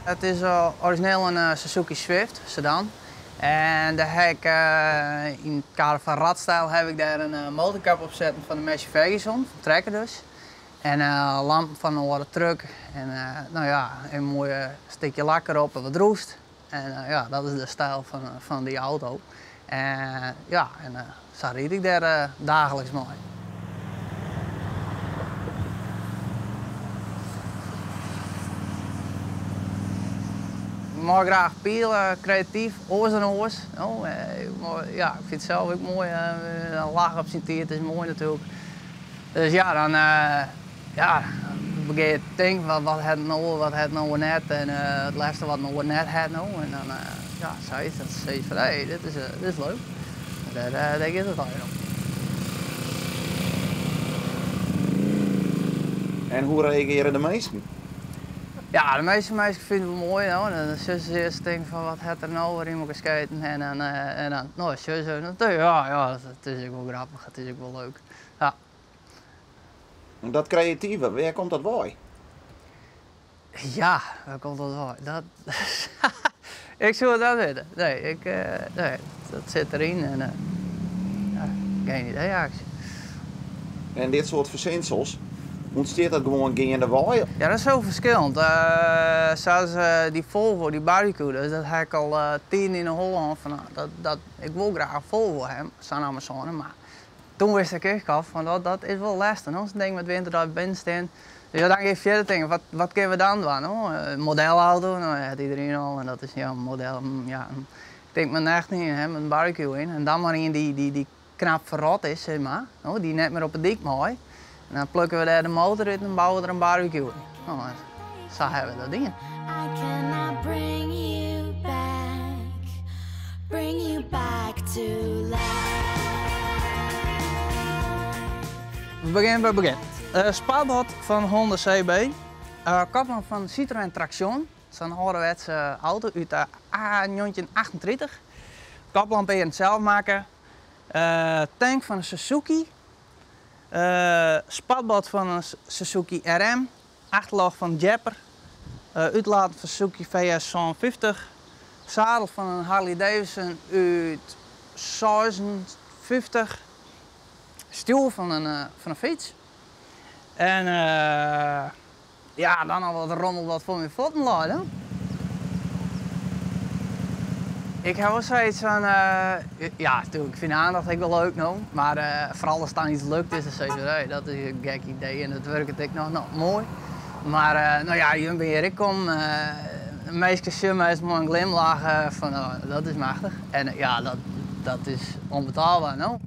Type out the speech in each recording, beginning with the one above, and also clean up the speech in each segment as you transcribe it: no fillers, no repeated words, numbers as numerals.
It is orizjineel in Suzuki Swift sedan. En dêr ha ik yn it kader fan radstyl haw ik dêr in motorkap op setten fan de Massey Ferguson, fan trekker dus. En lampen fan in âlde truck en no ja, in moai stikje lak derop en wat roest. En ja, dat is de styl fan dy auto. En ja, en sa ryd ik dêr daagliks mei. Ik mei graach piele, kreatyf, oars dan oars. Ja, ik fyn it sels ek moai. In lach op syn tiid is moai natuerlik. Dus ja, dan ja, begjin je te tinken fan wat hat in oar, wat hat in oar net en it leafste wat in oar net hat no. En dan ja, sayts, dan sizze je fan hé, dit is, dit is leuk. Dêr, dêr giet it allegear om. En hoe reagearje de minsken? Ja, de measte minsken fine it wol moai. No. Dan sizze se earst tinken fan wat hat er no wer yn elkoar sketen en dan, en dan no, sjogge se, ja, ja, it is ek wol grappich, it is ek wol leuk. Ja. En dat kreative, wêr komt dat wei? Ja, wêr komt dat wei? Dat, ik soe it net witte. Nee, ik, nee, dat sit deryn en ja, geen idee eigentlik. En dit soart fersinsels, ûntstiet dat gewoan geandewei? Ja, dat is hiel ferskillend. Sa as dy Volvo, dy barbecue dus, dat ha ik al tiden yn 'e holle hân fan, dat, dat, ik wol graach in Volvo ha, sa'n Amazone, mar Toen wist ik ek al fan dat, dat is wol lêstich, no, sa'n ding mei winterdei binnen stean. Dus ja, dan gean je fierder tinken, wat, wat kinne we dan dwaan? No, in modelauto, no, dat hat iedereen al en dat is ja, in model, mm, ja, ik tink mar echt ien, hè, mei in barbecue yn. En dan mar ien dy't, dy't, dy't knap ferrot is, sis mar, no, dy't net mear op 'e dyk mei. En dan plukke we dêr de motor út en bouwe der in barbecue yn. No, sa hawwe we dat dien. I cannot bring you back, bring you back to life. We begjinne by it begjin. Spatbord fan Honda CB, koplamp fan Citroën Traction, sa'n âlderwetse auto út de 1938. Koplampearen sels makke, tank fan in Suzuki, Spatbord fan in Suzuki RM, achterljocht fan Jepper, útlaat fan Suzuki VS 57, sadel fan in Harley Davidson út 56, stjoer fan in fyts en ja, dan noch wat rommel wat foar myn fuotten leit. Ik ha wol sayts fan, ja, tuurlijk, ik fyn oandacht ek wol leuk no, mar foaral as dan yts lukt is, dan sizze se, hey, dat is in gek idee en dat wurket ek noch, no, moai. Mar no ja, jim binne hjir ek kommen, minsken sjogge my mei in glimlach fan, no, dat is machtich. En ja, dat is onbetaalbaar, no.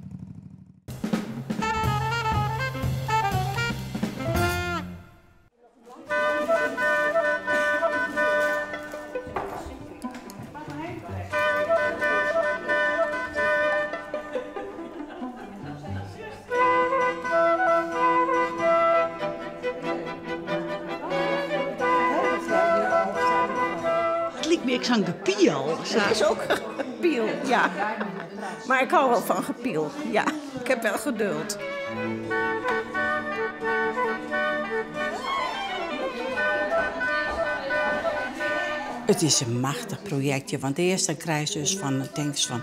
It liket my ek sa'n gepiel. It is ook gepiel, ja. Mar ik hou wel fan gepiel, ja. Ik heb wel geduld. It is in machtich projektje, want earst dan krijst dus fan, tinkst fan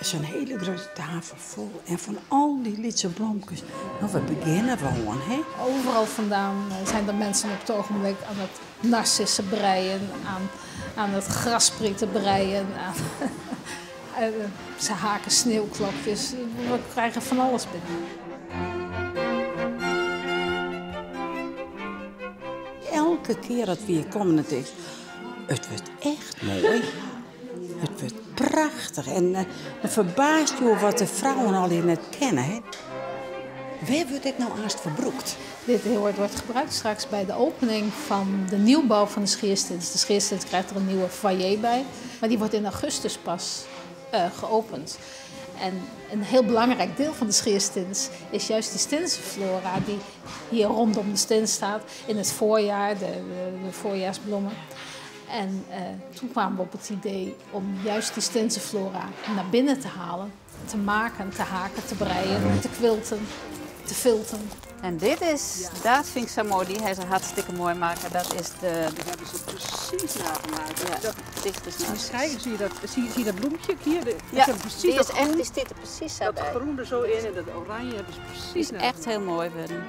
sa'n hiele grutte tafel fol en fan al dy lytse blomkes. No, we begjinne we oan, hè? Overal vandaan zijn er mensen op het ogenblik aan het narcissen breien, aan, aan het grassprieten breien. Aan ze haken sneeuwklokjes, we krijgen van alles binnen. Elke kear dat we hjir komme, it is, it wurdt echt moai. It wurdt prachtich en dan ferbaast jo wat de frouwen allegear net kenne. Hè? Wêr wurdt dit no aanst foar brûkt? Dit wordt gebruikt straks bij de opening van de nieuwbouw van de Schierstins. De Schierstins krijgt er een nieuwe foyer bij, maar die wordt in augustus pas geopend. En een heel belangrijk deel van de Schierstins is juist die stinsenflora die hier rondom de stins staat in het voorjaar, de, de, de voorjaarsbloemen. En toen kwamen we op het idee om juist die stinsenflora naar binnen te halen, te maken, te haken, te breien, te quilten, te vilten. En dit is, dat vind ik zo mooi, die heeft ze hartstikke mooi maken. Dat is de... Die hebben ze precies. precies nagemaakt. Ja, Dat, dichters Kijk, zie je dat, zie je dat bloempje hier? De, Ja, precies die dat is echt, groen, die zit er precies zo dat bij. groen er zo in en dat oranje hebben ze Die precies is echt heel mooi geworden.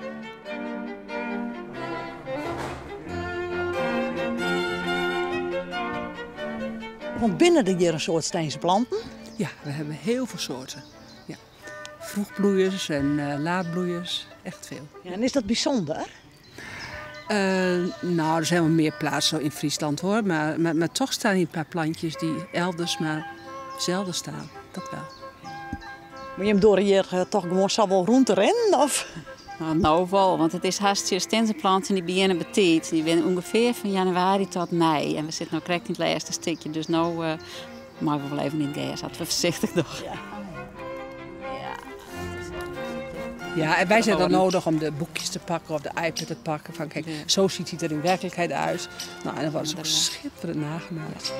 Want binnen de hier een soort Steense planten? Ja, we hebben heel veel soorten. Ja. Vroegbloeiers en laatbloeiers, echt veel. Ja, en is dat bijzonder? Nou, er zijn wel meer plaatsen in Friesland hoor. Maar toch staan hier een paar plantjes die elders maar zelden staan. Dat wel. Maar je hebt door hier toch gewoon zo wel rond te rennen? Of? Nou, nou wel, want het is hartstikke Steense planten die beginnen betijd. Die zijn ongeveer van januari tot mei. En we zitten nou correct in het laatste stukje, dus nou maar we wel even in het gas. Laten we voorzichtig doen. Ja. Ja, en wij zijn dan nodig om de boekjes te pakken of de iPad te pakken. Van kijk, zo ziet hij er in werkelijkheid uit. Nou, en dan wordt het ook schitterend nagemaakt.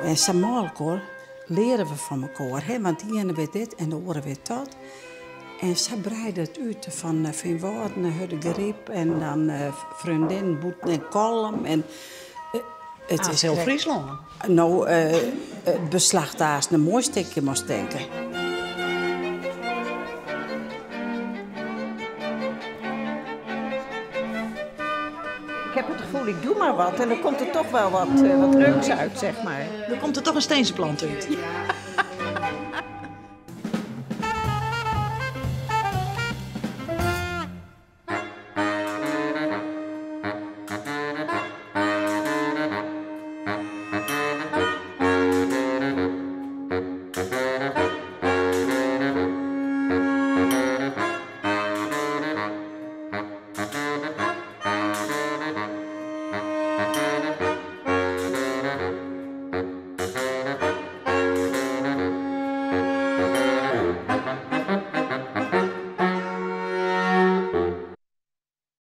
En samen leren we van elkaar, hè? Want die ene weet dit en de andere weet dat. En ze breiden het uit van Veenwouden naar de Griep en dan vriendin Boeten en Kolm. En, het is heel Friesland. Nou, het beslag daar is een mooi stukje, moest denken. Ik heb het gevoel, ik doe maar wat en dan komt er toch wel wat leuks uit, zeg maar. Dan komt er toch een Steense plant uit. Ja.